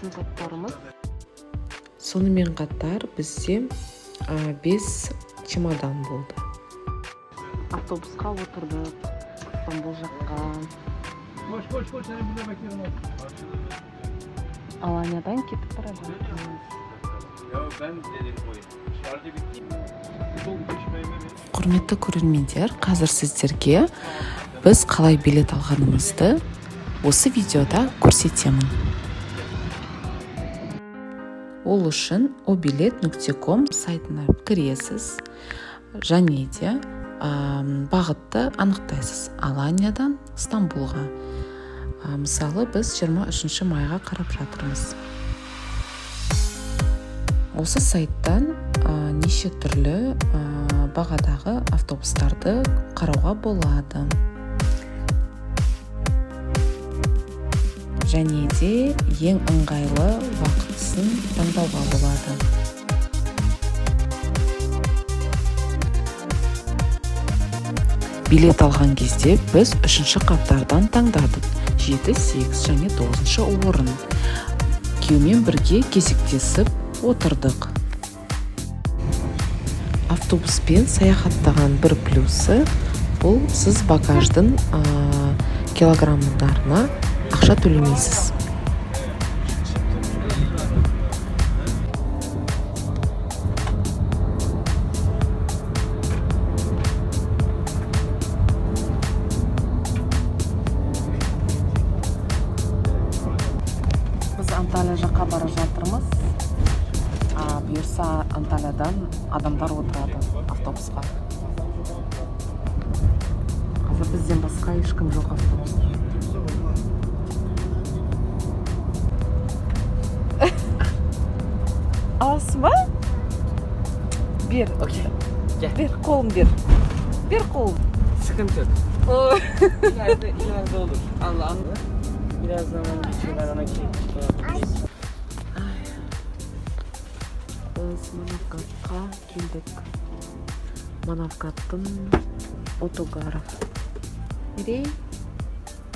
Біздің заттарымыз. Сонымен қатар бізде бес чемодан болды. Автобусқа отырдық Стамбул жаққа. Koş koş koş, seni burada bekliyorum abi. Аланиядан кетіп бара жатырмыз. Ya ben dedim koy. Şarjı bitti. Құрметті көрермендер, қазір сіздерге біз қалай билет алғанымызды осы видеода көрсетемін. Ол үшін obilet.com сайтына кіресіз және де бағытты анықтайсыз: Аланиядан Стамбулға. Мысалы, біз 23 майға қарап жатырмыз. Осы сайттан неше түрлі бағадағы автобустарды қарауға болады және де ең ыңғайлы уақытысын таңдауға болады. Билет алған кезде біз үшінші қатардан таңдадық: 7, 8 және 9 орын. Күйеумен бірге кезектесіп отырдық. Автобуспен саяхаттаған бір плюсы: бұл сіз багаждың килограммдарына ақша төлемейсіз. Біз Анталия жаққа бара жатырмыз. Бұйырса, Анталиядан адамдар отырады автобусқа. Қазір бізден басқа ешкім жоқ автобуста. Аласың ба? Бер. Okey. Gel. Бер қолын, бер, бер қолын. Sıkıntı yok. Ой. İleride, ileride olur. Allah anla. Biraz zaman geçiyor. Ben ona kek. Біз Манавгатқа келдік. Манавгаттың отогары. Мерей,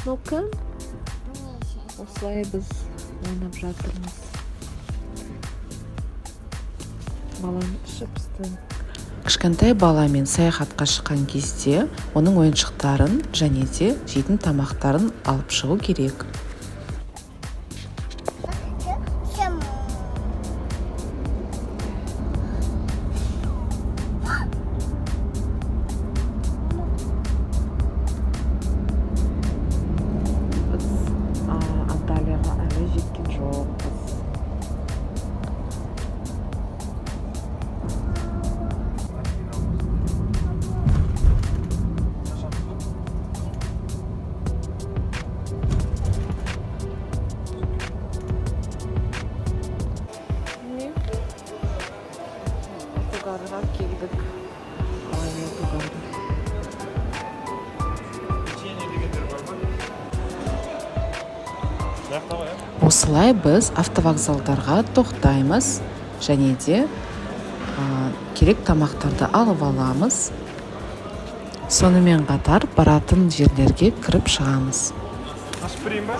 мынау кім? Осылай біз ойнап жатырмыз. Баланың іші пысты. Кішкентай баламен саяхатқа шыққан кезде оның ойыншықтарын және де жейтін тамақтарын алып шығу керек. Чем? Біз Анталияға әлі жеткен жоқпыз. Міне, отогарға келдік. Алания отогары. Печенье дегендер бар ма? Осылай біз автовокзалдарға тоқтаймыз және де керек тамақтарды алып аламыз. Сонымен қатар баратын жерлерге кіріп шығамыз. Ашып берейін ба?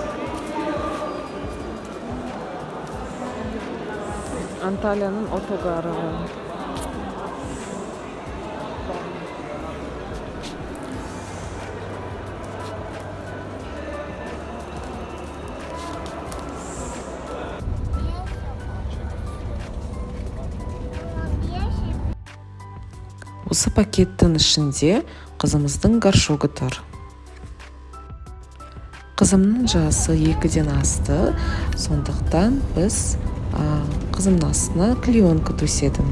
Анталияның отогары. Осы пакеттің ішінде қызымыздың горшогы тұр. Қызымның жасы 2-ден асты, сондықтан біз қызымның астына клеенка төседім.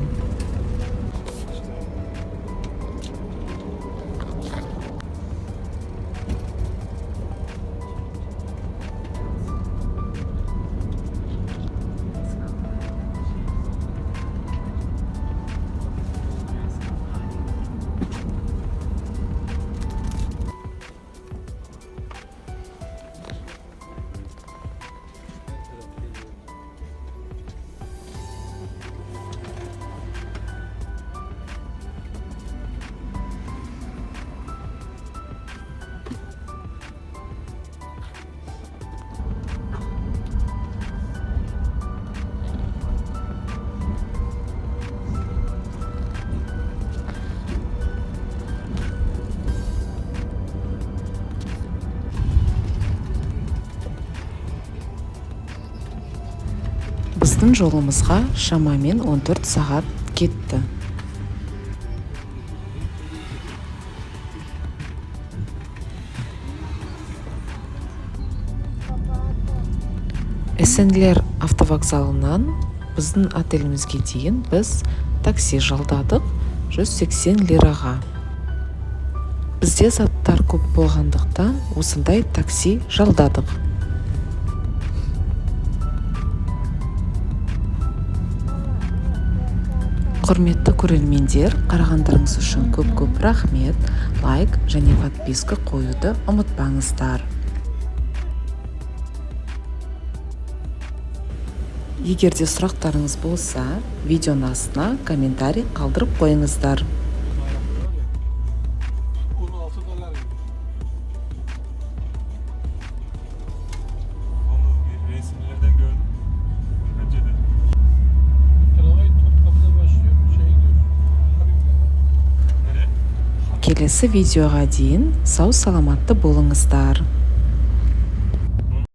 Біздің жолымызға шамамен 14 сағат кетті. Эсенлер автовокзалынан біздің отелімізге дейін біз такси жалдадық 180 лираға. Бізде заттар көп болғандықтан, осындай такси жалдадық. Құрметті көрермендер, қарағандарыңыз үшін көп-көп рахмет. Лайк және подписка қоюды ұмытпаңыздар. Егер де сұрақтарыңыз болса, видеоның астына комментарий қалдырып қойыңыздар. 16 dolar gibi. Onu bir resimlerden gördüm. Bence de. Tramvay Topkapı'da başlıyor, şeye gidiyor. Habibler'e. Nereye? Келесі видеоға дейін сау саламатты болыңыздар.